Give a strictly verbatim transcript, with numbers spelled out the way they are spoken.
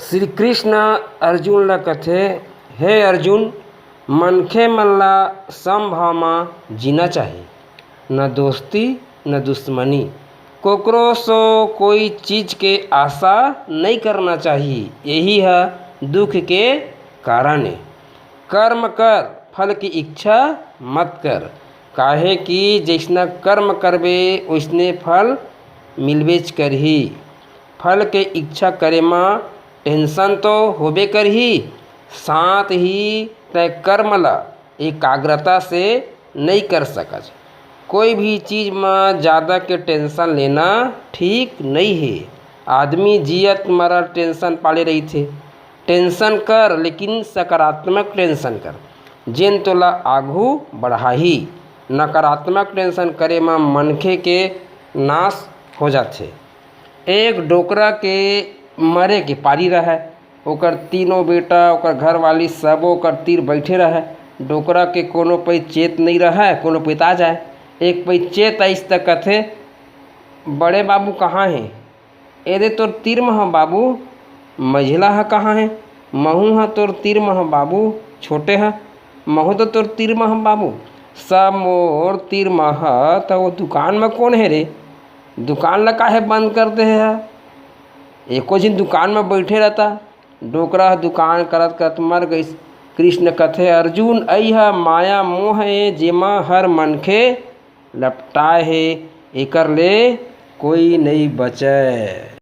श्री कृष्ण अर्जुन ला कथे, हे अर्जुन, मनखे मन ला समभाव म जीना चाही, न दोस्ती न दुश्मनी। कोकरो सो कोई चीज के आशा नइ करना चाही, यही ह दुख के कारण ए। कर्म कर, फल की इच्छा मत कर, काहे कि जइसना कर्म करबे, ओइसने फल मिलबेच करही। फल के इच्छा करे म टेंशन तो होबे करही, साथ ही तय कर्म ल एकाग्रता से नइ कर सकच। कोई भी चीज म जादा के टेंशन लेना ठीक नइ हे। आदमी जियत मरत टेंशन पाले रहिथे। टेंशन कर, लेकिन सकारात्मक टेंशन कर, जेन तोला आघू बढ़ाही। नकारात्मक टेंशन करे म मनखे के नाश हो जाथे। एक डोकरा के मरे के पारी रहय। ओकर तीनों बेटा, ओकर घरवाली, सबो ओकर तीर बइठे रहय। डोकरा के कोनो पइत चेत नइ रहय, कोनो पइत आ जाय। एक पइत चेत आइस त कथे, "बड़े बाबू कहाँ हे?" "एदे तोर तीर म ह बाबू।" "मझिला ह कहाँ हे?" "महूँ ह तोर तीर म ह बाबू, छोटे ह।" "महूँ तो तोर तीर म ह बाबू।" "सब मोर तीर म ह, त वो दुकान म कोन हे रे? दुकान ल काहे बंद कर दे हे? एको झिन दुकान म बइठे रहता।" डोकरा ह दुकान करत करत मर गइस। कृष्ण कथे, "अर्जुन, अई ह माया मोह ए, जेमा हर मनखे लपटाए हे, एकर ले कोई नइ बचय।"